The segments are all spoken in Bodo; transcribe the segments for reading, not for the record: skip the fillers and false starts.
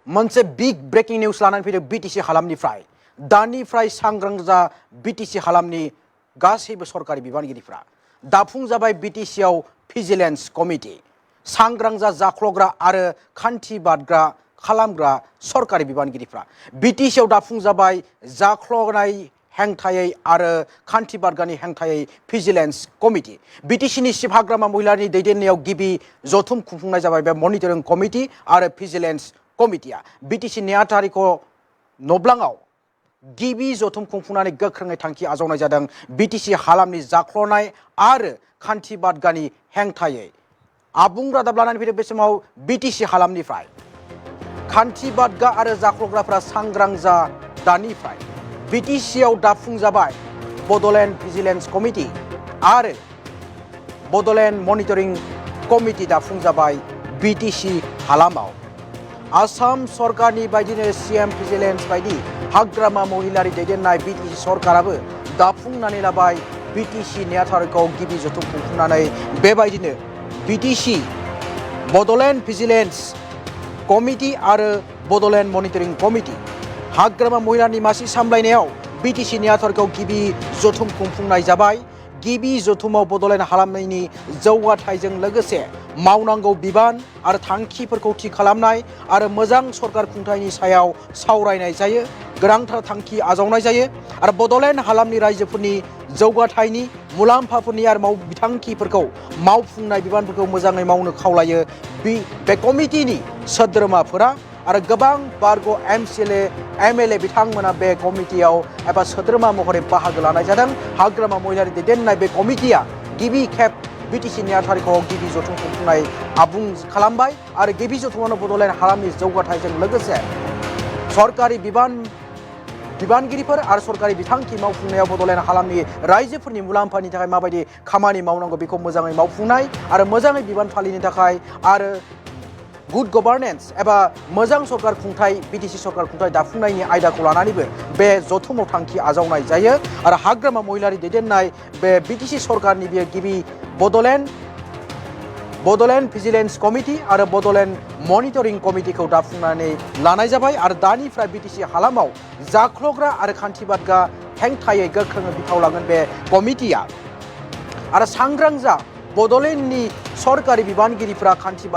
मोनसे बिग ब्रेकिं निउस लानानै फैदों बिटिसि हालामनिफ्राय दानिफ्राय सांग्रां जा बिटिसि हालामनि गासैबो सरकारि बिबानगिरिफ्रा दाफुंजाबाय बिटिसिआव भिजिलेन्स कमिटि सांग्रां जा जाख्लग्रा आरो खान्थि बादग्रा खालामग्रा सरकारि बिबानगिरिफ्रा बिटिसिआव दाफुंजाबाय जाख्लनाय हेंथायै आरो खान्थि बादग्रानि हेंथायै भिजिलेन्स कमिटि बिटिसिनि सिफ हाग्रामा महिलानि दैदेननायाव गिबि जथुम खुंफुंनाय जाबाय बे मनिटरिं कमिटि आरो भिजिलेन्स कमिटिया बिटिसि नेहाथारिख नब्लाङाव गिबि जथुम खुंफुंनानै गोख्रोङै थांखि आजावनाय जादों बिटिसि हालामनि जाख्लनाय आरो खान्थि बादग्रानि हेंथायै आबुं रादाब लानानै फैदों बे समाव बिटिसि हालामनिफ्राय खान्थि बादग्रा आरो जाख्लग्राफ्रा सांग्रां जा दानिफ्राय बिटिसिआव दाफुंजाबाय बड'लेण्ड भिजिलेन्स कमिटि आरो बड'लेण्ड मनिटरिं कमिटि दाफुंजाबाय बिटिसि हालामाव आसाम सरकारनि बायदिनो सीएम भिजिलेन्स बायदि हाग्रामा महिलारि दैदेननाय बिटिसि सरकाराबो दाफुंनानै लाबाय बिटिसि नेहाथारिखौ गिबि जथुम खुंफुंनानै बेबायदिनो बिटिसि बड'लेण्ड भिजिलेन्स कमिटि आरो बड'लेण्ड मनिटरिं कमिटि हाग्रामा महिलानि मासि सामलायनायाव बिटिसि नेहाथारिखौ गिबि जथुम खुंफुंनाय जाबाय गिबि जथुमाव बड'लेण्ड हालामनि जौगाथायजों लोगोसे मावनांगौ बिबान आरो थांखिफोरखौ थि खालामनाय आरो मोजां सरकार खुंथायनि सायाव सावरायनाय जायो गोनांथार थांखि आजावनाय जायो आरो बड'लेण्ड हालामनि रायजोफोरनि जौगाथायनि मुलाम्फाफोरनि आरो बिथांखिफोरखौ मावफुंनाय बिबानफोरखौ मोजाङै मावनो खावलायो बे कमिटिनि सोद्रोमाफोरा आरो गोबां बारग' एमएलए बिथांमोना बे कमिटियाव एबा सोद्रोमा महरै बाहागो लानाय जादों हाग्रामा महिलारि दैदेननाय बे कमिटिया गिबि खेब बिटिसि नेहाथारिखौ गिबि जथुम खुंफुंनाय आबुं खालामबाय आरो गिबि जथुमावनो बड'लेण्ड हालामनि जौगाथायजों लोगोसे सरकारि बिबानगिरिफोर आरो सरकारि बिथांखि मावफुंनायाव बड'लेण्ड हालामनि रायजोफोरनि मुलाम्फानि थाखाय माबायदि खामानि मावनांगौ बेखौ मोजाङै मावफुंनाय आरो मोजाङै बिबान फालिनो थाखाय आरो गुड गभार्नेन्स एबा मोजां सरकार खुंथाय बिटिसि सरकार खुंथाय दाफुंनायनि आयदाखौ लानानैबो बे जथुमाव थांखि आजावनाय जायो आरो हाग्रामा महिलारि दैदेननाय बे बिटिसि सरकारनि बे गिबि बड'लेण्ड भिजिलेन्स कमिटि आरो बड'लेण्ड मनिटरिं कमिटिखौ दाफुंनानै लानाय जाबाय आरो दानिफ्राय बिटिसि हालामाव जाख्लग्रा आरो खान्थि बादग्रा हेंथायै गोख्रोङै बिफाव लागोन बे कमिटिया आरो सांग्रां जा बड'लेण्डनि सरकारि बिबानगिरिफ्रा खान्थि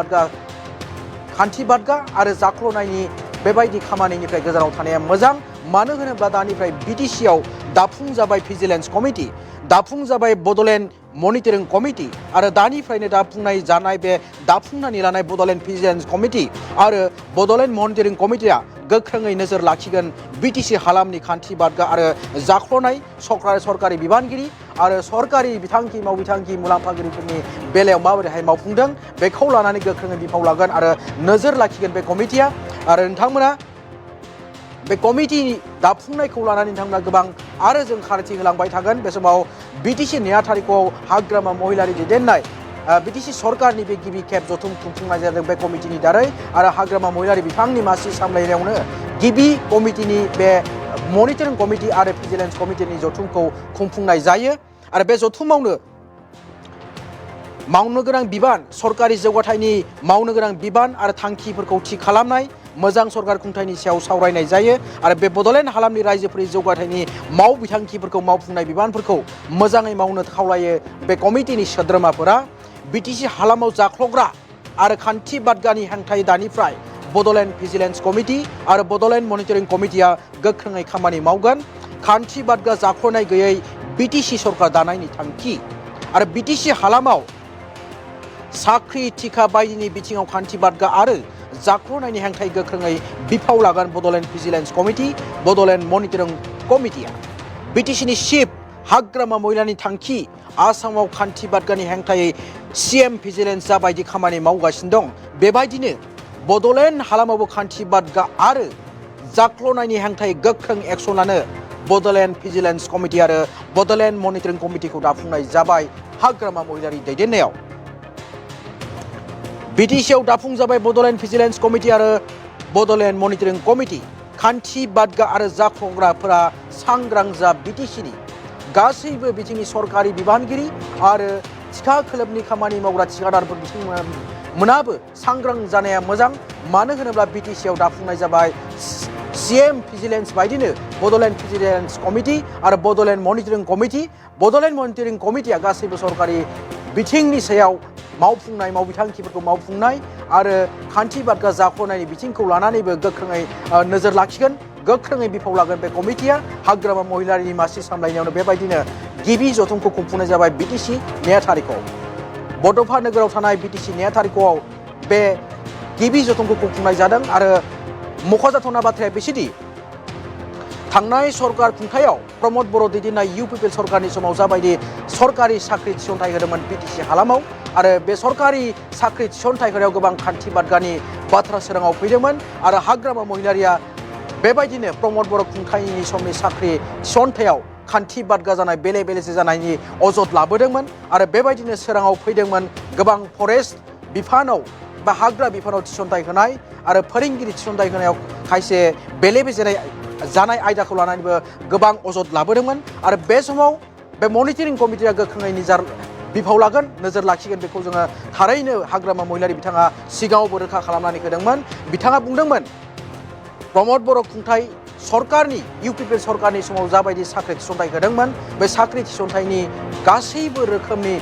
बादग्रा आरो जाख्लनायनि बेबायदि खामानिनिफ्राय गोजानाव थानाया मोजां मानो होनोब्ला दानिफ्राय बिटिसिआव दाफुंजाबाय भिजिलेन्स कमिटि दाफुंजाबाय बड'लेण्ड मनिटरिं कमिटि आरो दानिफ्रायनो दाफुंनानै लानाय बड'लेण्ड भिजिलेन्स कमिटि आरो बड'लेण्ड मनिटरिं कमिटिया गोख्रोङै नोजोर लाखिगोन बिटिसि हालामनि खान्थि बादग्रा आरो जाख्लनाय सरकारि बिबानगिरि आरो सरकारि मावबिथांखि मुलाम्फागिरिफोरनि बेलायाव माबोरैहाय मावफुंदों बेखौ लानानै गोख्रोङै बिफाव लागोन आरो नोजोर लाखिगोन बे कमिटिया आरो नोंथांमोना बे कमिटि दाफुंनायखौ लानानै नोंथांमोना गोबां आरो जों खारिथि होलांबाय थागोन बे समाव बिटिसि नेहाथारिखौ हाग्रामा महिलारि दैदेननाय बिटिसि सरकारनि बे गिबि खेब जथुम खुंफुंनाय जादों बे कमिटिनि दारै आरो हाग्रामा महिलारि बिफाननि मासि सामलायनायावनो गिबि कमिटिनि बे मनिटरिं कमिटि आरो भिजिलेन्स कमिटिनि जथुमखौ खुंफुंनाय जायो आरो बे जथुमावनो मावनो गोनां बिबान सरकारि जौगाथायनि मावनो गोनां बिबान आरो थांखिफोरखौ थि खालामनाय मोजां सरकार खुंथायनि सायाव सावरायनाय जायो आरो बे बड'लेण्ड हालामनि रायजोफोरनि जौगाथायनि बिथांखिफोरखौ मावफुंनाय बिबानफोरखौ मोजाङै मावनो खावलायो बे कमिटिनि सोद्रोमाफोरा बिटिसि हालामाव जाख्लग्रा आरो खान्थि बादग्रानि हेंथायै दानिफ्राय बड'लेण्ड भिजिलेन्स कमिटि आरो बड'लेण्ड मनिटरिं कमिटिया गोख्रोङै खामानि मावगोन खान्थि बादग्रा जाख्लनाय गैयै बिटिसि सरकार दानायनि थांखि आरो बिटिसि हालामाव साख्रि थिखा बायदिनि बिथिङाव खान्थि बादग्रा आरो जाख्लनायनि हेंथायै गोख्रोङै बिफाव लागोन Bodoland vigilance committee Bodoland monitoring कमिटिया बिटिसिनि चिफ हाग्रामा महिलानि थांखि आसामाव खान्थि बादग्रानि हेंथायै सीएम भिजिलेन्स जाबायदि खामानि मावगासिनो दं बेबायदिनो बड'लेण्ड हालामावबो खान्थि बादग्रा आरो जाख्लनायनि हेंथायै गोख्रों एक्सन लानो बड'लेण्ड भिजिलेन्स कमिटि आरो बड'लेण्ड मनिटरिं कमिटिखौ दाफुंनाय जाबाय हाग्रामा महिलारि दैदेननायाव बिटिसिआव दाफुंजाबाय बड'लेण्ड भिजिलेन्स कमिटि आरो बड'लेण्ड मनिटरिं कमिटि खान्थि बादग्रा आरो जाख्लग्राफोरा सांग्रां जा बिटिसिनि गासैबो बिथिंनि सरकारि बिबानगिरि आरो थिखा खोलोबनि खामानि मावग्रा थिखादारफोर बिथांमोनाबो सांग्रां जानाया मोजां मानो होनोब्ला बिटिसिआव दाफुंनाय जाबाय CM भिजिलेन्स बायदिनो बड'लेण्ड भिजिलेन्स कमिटि आरो Bodoland monitoring committee. Bodoland monitoring कमिटिया गासैबो सरकारि बिथिंनि सायाव मावफुंनाय मावबिथांखिफोरखौ मावफुंनाय आरो खान्थि बादगा जाख'नायनि बिथिंखौ लानानैबो गोख्रोङै नोजोर लाखिगोन, गोख्रोङै बिफाव लागोन बे कमिटिया। हाग्रामा महिलारिनि मासि सामलायनायावनो बेबायदिनो गिबि जथुमखौ खुंफुंनाय जाबाय बिटिसि नेहाथारिखौ। बड'फा नोगोराव थानाय बिटिसि नेहाथारिख'आव बे गिबि जथुमखौ खुंफुंनाय जादों आरो मख'जाथावना बाथ्राया बेसोदि थांनाय सरकार खुंथायाव प्रमद बर' दैदेननाय UPPL सरकारनि समाव जाबायदि सरकारि साख्रि थिसनथाइ होदोंमोन बिटिसि हालामाव आरो बे सरकारि साख्रि थिसनथाइ होनायाव गोबां खान्थि बादगानि बाथ्रा सोराङाव फैदोंमोन आरो हाग्रामा महिलारिया बेबायदिनो प्रमद बर' खुंथायनि समनि साख्रि थिसनथायाव खान्थि बादगा जानाय बेले बेलेजे जानायनि अजद लाबोदोंमोन आरो बेबायदिनो सोराङाव फैदोंमोन गोबां फरेस्ट बिफानाव बा हाग्रा बिफानाव थिसनथाइ होनाय आरो फोरोंगिरि थिसनथाइ होनायाव खायसे बेले बेजे जानाय आयदाखौ लानानैबो गोबां अजद लाबोदोंमोन आरो बे समाव बे मनिटरिं कमिटिया गोख्रोङै बिफाव लागोन, नोजोर लाखिगोन बेखौ जोङो थारैनो हाग्रामा महिलारि बिथाङा सिगाङावबो रोखा खालामनानै होदोंमोन। बिथाङा बुंदोंमोन प्रमद बर' खुंथाय सरकारनि UPPL सरकारनि समाव जाबायदि साख्रि थिसनथाइ होदोंमोन बे साख्रि थिसनथाइनि गासैबो रोखोमनि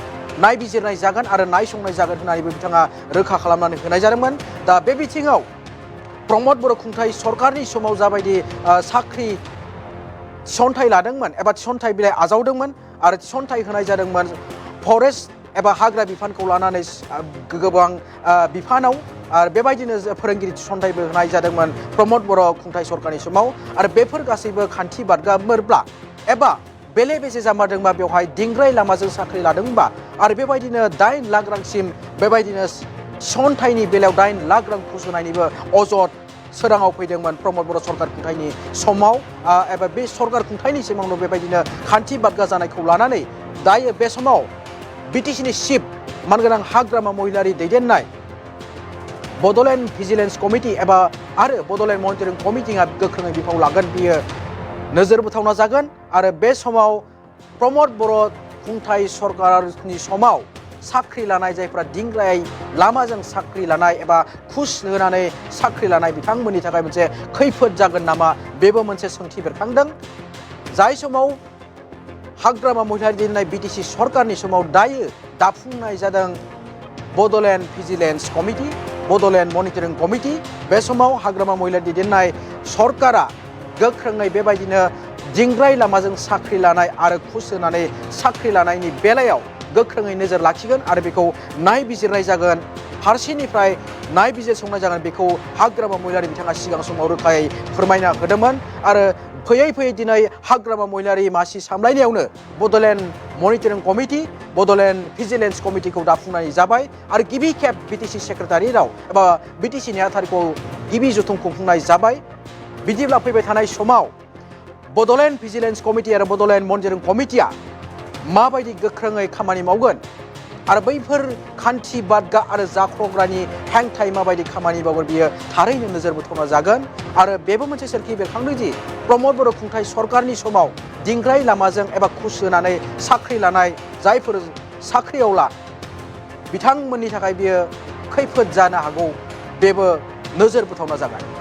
नायबिजिरनाय जागोन आरो नायसंनाय जागोन होननानैबो बिथाङा रोखा खालामनानै होनाय जादोंमोन। दा बे बिथिङाव प्रमद बर' खुंथाय सरकारनि समाव जाबायदि साख्रि थिसनथाइ लादोंमोन एबा थिसनथाइ बिलाइ आजावदोंमोन आरो थिसनथाइ होनाय जादोंमोन फरेस्ट एबा हाग्रा बिफानखौ लानानै गोबां बिफानाव आरो बेबायदिनो फोरोंगिरि थिसनथाइबो होनाय जादोंमोन प्रमद बर' खुंथाय सरकारनि समाव आरो बेफोर गासैबो खान्थि बादगामोनब्ला एबा बेले बेजे जामारदोंबा बेवहाय दिंग्राय लामाजों साख्रि लादोंबा आरो बेबायदिनो 8 लाख रांसिम बेबायदिनो थिसनथाइनि बेलायाव 8 लाख रां घुस होनायनिबो अजद सोराङाव फैदोंमोन प्रमद बर' सरकार खुंथायनि समाव एबा बे सरकार खुंथायनि सिमावनो बेबायदिनो खान्थि बादगा जानायखौ लानानै दायो बे समाव बिटिसिनि चिफ मानगोनां हाग्रामा महिलारि दैदेननाय बड'लेण्ड भिजिलेन्स कमिटि एबा आरो बड'लेण्ड मनिटरिं कमिटिया गोख्रोङै बिफाव लागोन, बियो नोजोर बोथावना जागोन आरो बे समाव प्रमद बर' खुंथाय सरकारनि समाव साख्रि लानाय जायफ्रा दिंग्राय लामाजों साख्रि लानाय एबा घुस होनानै साख्रि लानाय बिथांमोननि थाखाय मोनसे खैफोद जागोन नामा बेबो मोनसे सोंथि बेरखांदों। जाय समाव हाग्रामा महिलारि दैदेननाय बिटिसि सरकारनि समाव दायो दाफुंनाय जादों Bodoland vigilance committee, Bodoland monitoring committee. बे समाव हाग्रामा महिलारि दैदेननाय सरकारा गोख्रोङै बेबायदिनो दिंग्राय लामाजों साख्रि लानाय आरो घुस होनानै साख्रि लानायनि बेलायाव गोख्रोङै नोजोर लाखिगोन आरो बेखौ नायबिजिरनाय जागोन, फारसेनिफ्राय नायबिजिरसंनाय जागोन। बेखौ हाग्रामा महिलारि बिथाङा सिगां समाव रोखायै फोरमायना होदोंमोन आरो फैयै फैयै दिनै हाग्रामा महिलारि मासि सामलायनायावनो Bodoland monitoring committee, Bodoland vigilance कमिटिखौ दाफुंनाय जाबाय आरो गिबि खेब बिटिसि सेक्रेटारियेटआव एबा बिटिसि नेहाथारिखौ गिबि जथुम खुंफुंनाय जाबाय। बिदिब्ला फैबाय थानाय समाव बड'लेण्ड भिजिलेन्स कमिटि आरो बड'लेण्ड मनिटरिं कमिटिया माबायदि गोख्रोङै खामानि मावगोन आरो बैफोर खान्थि बादगा आरो जाख्लग्रानि हेंथायै माबायदि खामानि मावगोन बियो थारैनो नोजोर बोथावना जागोन आरो बेबो मोनसे सोरखि बेरखांदों दि प्रमद बर' खुंथाय सरकारनि समाव दिंग्राय लामाजों एबा घुस होनानै साख्रि लानाय जायफोर साख्रिआवला बिथांमोननि थाखाय बियो खैफोद जानो हागौ, बेबो नोजोर बोथावना जागोन।